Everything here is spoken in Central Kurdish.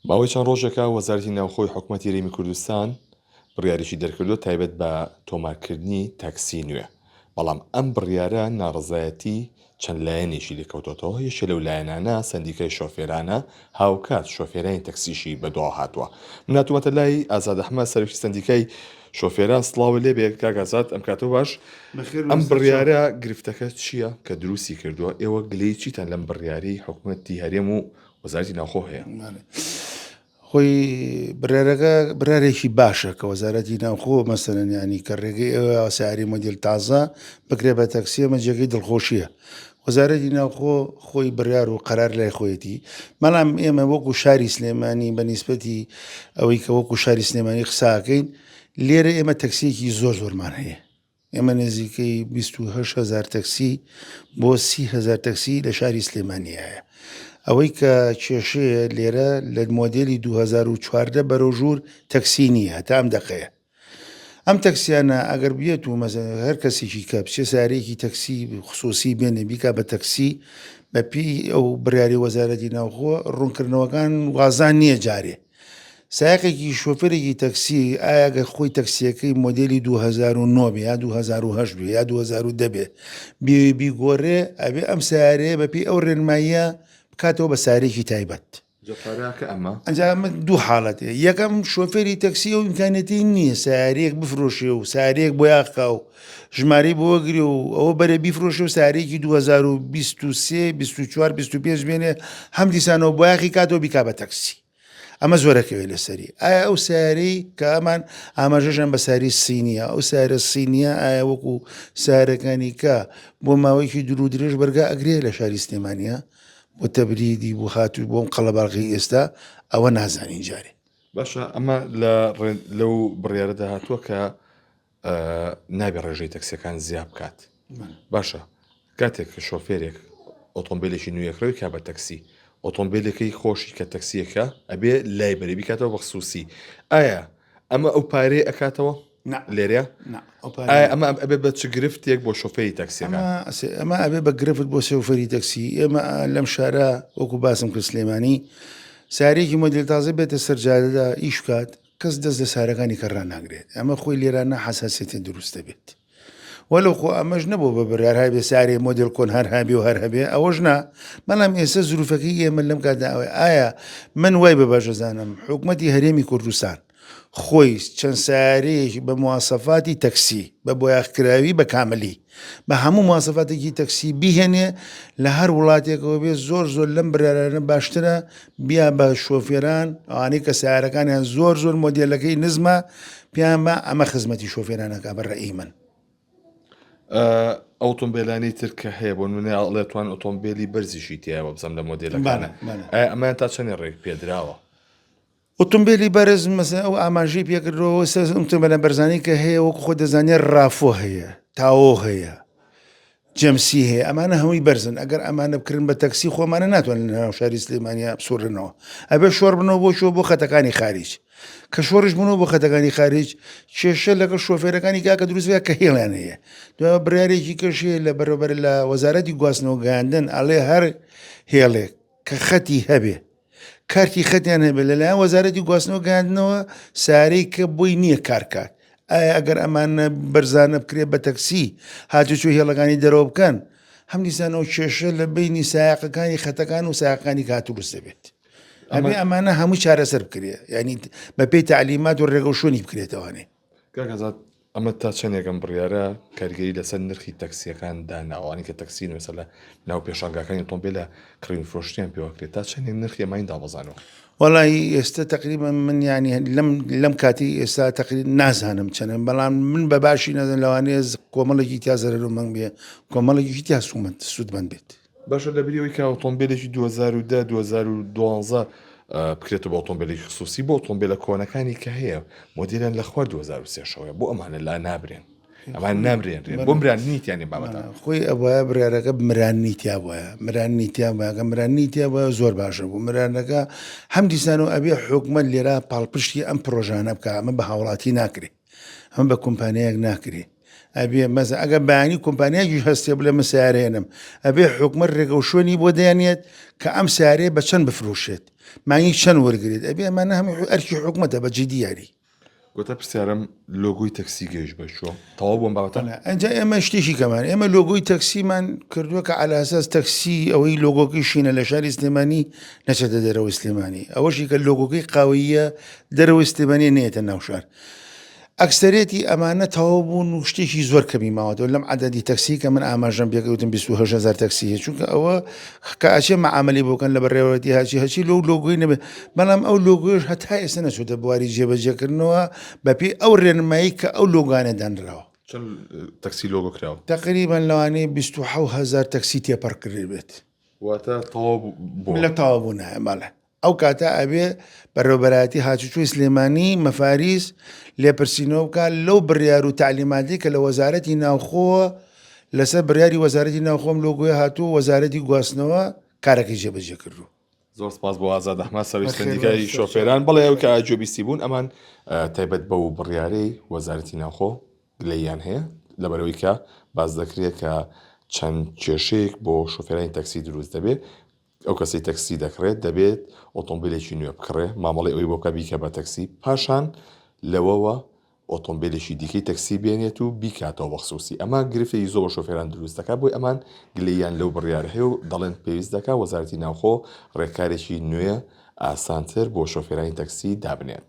ماوەی چەند ڕۆژێکە وەزارەتی ناوخۆی حکومەتی هەرێمی کوردستان بڕیارێکی دەرکردووە تایبەت بە تۆمارکردنی تاکسی نوێ، بەڵام ئەم بڕیارە ناڕەزایەتی چەند لایەنێکی لێکەوتۆتەوە، یەکێ لەو لایەنانە سەندیکای شۆفێرانە، هاوکات شۆفێرانی تەکسیشی بەدواوە هاتووە. من هاتوومەتە لای ئازاد ئەحمەد سەرۆکی سەندیکای شۆفێران، سڵاوت لێبێ کاک ئازاد، ئەم کاتەو باش. ئەم بڕیارە گرفتەکە چییە کە دروستی کردووە؟ ئێوە گلەیی چیتان لەم بڕیارەی حکومەتی هەرێم و وەزارەتی ناوخۆ هەیە؟ خۆی بڕیارەکە بڕارێکی باشە کە وەزارەتی ناوخۆ مەسەرەن ینی کە ڕێگەی ئەوە ساری مۆدیل تازە بکرێ بە تەکسی ئەمە جێگەی دڵخۆشیە وەزارەتی ناوخۆ خۆی بڕیار و قەرار لای خۆیەتی بەڵام ئێمە وەکو شاری سلێمانی بە نیسبەتی ئەوەی کە وەکو شاری سلێمانی قساکەین لێرە ئێمە تەکسیەکی زۆر زۆرمان هەیە ئێمە نزیکەی 28 هزار تەکسی بۆ 30 هزار تەکسی لە شاری سلێمانی هەیە ئەوەی کە کێشەیە لێرە لە مۆدێلی 2014 بەرەو ژوور تەکسی نییە هەتا ئەم دەقەیە ئەم تەکسیانە ئەگەر بێت و مەسەلەن هەر کەسێکی کە بچێ سارێکی تەکسی خصوصی بێنێ بیکا بە تەکسی بە پێی ئەو بڕیاری وەزارەتی ناوخۆ ڕوونکردنەوەکان وازان نییە جارێ سایەقێکی شۆفێرێکی تەکسی ئایا گەر خۆی تەکسیەکەی مۆدێلی 2009 بێ یا 2008 بێ یا 2010 بێ بێ بیگۆرێ ئەبێ ئەم سیارەیە بەپێی ئەو ڕێنماییە بکاتەوە بە سارێکی تایبەت. جا پارەکە ئەمە؟ ئەنجا ئەمە دوو حاڵەت هەیە یەکەم شۆفێری تەکسی ئەو ئیمکانیەتی نییە سیارەیەک بفرۆشێ و سیارەیەک بۆیاخ کا و ژمارەی بۆ وەگرێ و ئەوە بەرێ بیفرۆشێ و سیارەیەکی 2023 24 25 بێنێ هەم دیسانەوە بۆیاخی کاتەوە بیکا بە تەکسی ئەمە زۆرەکەوێ لەسەری ئایا ئەو سیارەی کە ئەمان ئاماژەشان بە ساری سینیە ئەو سارە سینیە ئایا وەکو سارەکانی کە بۆ ماوەیەکی دوور و درێژ بەرگا ئەگرێ لە شاری سلێمانە بۆ تەبریدی بۆ هاتوو بۆم قەڵەباڵغی ئێستا ئەوە نازانین جارێ. باشە ئەمە لە لەو بڕیارەدا هاتووە کە نابێ ڕێژەی تەکسیەکان زیا بکات باشە کاتێک کە شۆفێرێک ئۆتۆمبیلێکی نوێکڕەوی کا بە تەکسی ئۆتۆمبیلەکەی خۆشی کە تەکسیەکە ئەبێ لای بەرێ بیکاتەوە بە خسوسی ئایا ئەمە ئەو پارەیە ئەکاتەوە؟ نا. لێرە؟ نا، ئەو پارەیە ئایا ئەمە ئەبێ بە چ گرفتێک بۆ شۆفێری تەکسیەکان؟ ئەمە سێ- ئەمە ئەبێ بە گرفت بۆ شۆفێری تەکسی. ئێمە لەم شارە وەکو باسم کرد سلێمانی سارێکی مۆدیل تازە بێتە سەر جادەدا ئیش بکات کەس دەست لە سارەکانی کە ڕاناگرێت. ئەمە خۆی لێرانە حەساسیەتێ دروست دەبێت. وەلو خۆ ئەمەش نەبوو بە بڕیار هەبێ سارێ مۆدیل کۆن هەر هەبێ و هەر هەبێ ئەوەش نا بەڵام ئێستا زروفەکەی ئێمە لەم کاتدا ئەوەیە ئایا من وای بە باش دەزانم حکومەتی هەرێمی کوردستان خۆی چەند سیارەیەکی بە مواسەفاتی تەکسی بە بۆیاخکراوی بە کاملی بە هەموو مواسەفاتێکی تەکسی بیهێنێ لە هەر وڵاتێکەوە بێ زۆر زۆر لەم بڕیارانە باشترە بیا بە شۆفێران ئەوانەی کە سیارەکانیان زۆر زۆر مۆدێلەکەی نزمە پێیان بە ئەمە خزمەتی شۆفێران ئەکا بە ڕەئی من. ئەو ئۆتۆمبیلانەی تر کە هەیە بۆ نمونە ئەڵێ توان ئۆتۆمبیلی بەرزیشی تایە بزانم لە مۆدێلەکانە ئایا ئەمەیان تا چەندێ ڕێک پێدراوە؟ ئۆتۆمبیلی بەرز مەسەلەن ئەو ئاماژەی پێکردەوە سەر ئۆتۆمبیلە بەرزانەی کە هەیە وەکو خۆت دەزانێت ڕافۆ هەیە تاوۆ هەیە جەمسی هەیە ئەمانە هەمووی بەرزن ئەگەر ئەمانە بکرن بە تەکسی خۆمانە ناتوانن لە ناو شاری سلێمانیا بسوڕنەوە ئەبێ شۆڕ بنەوە بۆ چۆ بۆ خەتەکانی خاریج کە شۆڕش بوونەوە بۆ خەتەکانی خاریج کێشە لەگەڵ شۆفێرەکانی کاکە دروست بێت کە هێڵیان هەیە دوای بڕیارێکی کەشێ لە بەرەبەر لە وەزارەتی گواستنەوە گەیاندن ئەڵێ هەر هێڵێک کە خەتی هەبێ کارتی خەتیان هەبێت لەلایەن وەزارەتی گواستنەوە گەیاندنەوە سارەی کە بۆی نییە کارکات ئایا ئەگەر ئەمانە بەرزانە بکرێت بە تەکسی هاتوچۆ هێڵەکانی دەرەوە بکەن هەم دیسانەوە کێشە لە بینی سایەقەکانی خەتەکان و سایەقانی کات دروست دەبێت ئەمە ئەمانە هەموو چارەسەر بکرێت ینی بەپێی تعلیمات و ڕێگە و شوێنی بکرێتەوانێ کاک ئازاد ئەمە تا چەندێک ئەم بڕیارە کاریگەری لەسەر نرخی تەکسیەکان داناوە ئەوانەی کە تەکسین مەسەلەن لە ناو پێشانگاکانی ئۆتۆمبیلە کڕین و فرۆشتنیان پێوە کرێت تا چەندێک نرخی ئەمانی دابەزانەوە؟ وەڵی ئێستا تقریبا من ینی لەم لەم کاتی ئێستا تقری نازانم چەنم بەڵام من بە باشی نازن لەوانەیە کۆمەڵێکی تیا زەرەرمەند بێ کۆمەڵێکی تیا سومەند سوودمەند بێت. باشە لەبری ئەوەی کە ئۆتۆمبیلێکی 2010 2012 بکرێتەوە بە ئۆتۆمبیلێکی خسوسی بۆ ئۆتۆمبیلە کۆنەکانی کە هەیە مۆدیلیان لە خوار 2003 شەوەیە بۆ ئەمانە لا نابرێن ئەمان نامرێنرێن بۆ مراندنی تیانێ بابەتە خۆی ئەوە بڕارەکە مراننی تیا بۆیە مراننی تیا بەگە مراننی تیا بە زۆر باشە بوو مرانەکە هەم دیسان و ئەبێ حکومت لێرە پاڵپشتی ئەم پرۆژانە بکە ئەمە بە هاوڵاتی ناکرێ ئەمە بە کۆمپانیایەک ناکرێ ئەبێ مەزە ئەگەر بەیانی کۆمپانیایەکیش هەستێ بڵێ من سیارێنم ئەبێ حکومت ڕێگە و شوێنی بۆ دێنێت کە ئەم سیارەیە بە چەند بفرۆشێت. مانگی چەند وەرگێت ئەبێ ئەمانە هەموو ئەرکی حکومەتە بە جدی یاری. کۆتا پرسیارم لۆگۆی تەکسی گەیشت بە کوێ؟ تەواو بوو ئەم بابەتە؟ ئەنجا ئێمە شتێکی کەمان ئێمە لۆگۆی تەکسیمان کردووە کە عەلاساس تەکسی ئەوەی لۆگۆکەی شینە لە شاری سلێمانی نەچێتە دەرەوەی سلێمانی ئەوەشی کە لۆگۆکەی قاوەییە دەرەوەی سلێمانی نەیەتە ناو شار ئەکسەرێتی ئەمانە تەواو بوون و شتێکی زۆر کەمی ماوەتەوە لەم عەدەدی تەکسی کە من ئاماژەم پێ کرد وتم 28 هەزار تەکسی هەیە چونکە ئەوە کە ئەچێ مەعامەلەی بۆ بکەن لە بەڕێوەبەرایەتی هەرچی هەرچی لەو لۆگۆی نەبێ بەڵام ئەو لۆگۆیش هەتا ئێستا نەچۆتە بواری جێبەجێکردنەوە بەپێی ئەو ڕێنمایی کە ئەو لۆگانە دانراوە. چەند تەکسی لۆگۆ کراوە؟ تەقریبەن لەوانەیە 27 هەزار تەکسی تێپەڕ کردبێت. واتە تەواو بووە؟ لە تەواو بوونایە بەڵێ. ئەو کاتە ئەبێ بەڕێوەبەرایەتی هاتوچۆی سلێمانی، مەفاریز، لێپرسینەوە بکات لەو بڕیار و تەعلیماتەی کە لە وەزارەتی ناوخۆوە لەسەر بڕیاری وەزارەتی ناوخۆ ئەم لۆگۆیە هاتووە و وەزارەتی گواستنەوە کارەکەی جێبەجێ کردووە. زۆر سپاس بۆ ئازاد ئەحمەد سەرۆکی سەندیکای شۆفێران. بەڵێ ئەو کە گوێبیستی بوون ئەمان تایبەت بەو بڕیارەی وەزارەتی ناوخۆ گلەییان هەیە لەبەرئەوەی کە باس دەکرێت کە چەند کێشەیەک بۆ شۆفێرانی تەکسی دروست دەبێت ئەو کەسەی تەکسی دەکڕێت دەبێت ئۆتۆمبیلێکی نوێ بکڕێ، مامەڵەی ئەوەی بۆ بکات بیکە بە تەکسی، پاشان لەوەوە ئۆتۆمبیلێکی دیکەی تەکسی بێنێت و بیکاتەوە بە خسوسی، ئەمە گرفتێکی زۆر بۆ شۆفێران دروست دەکات، بۆیە ئەمان گلەییان لەو بڕیارە هەیە و دەڵێن پێویست دەکات وەزارەتی ناوخۆ ڕێکارێکی نوێ ئاسانتر بۆ شۆفێرانی تەکسی دابنێت.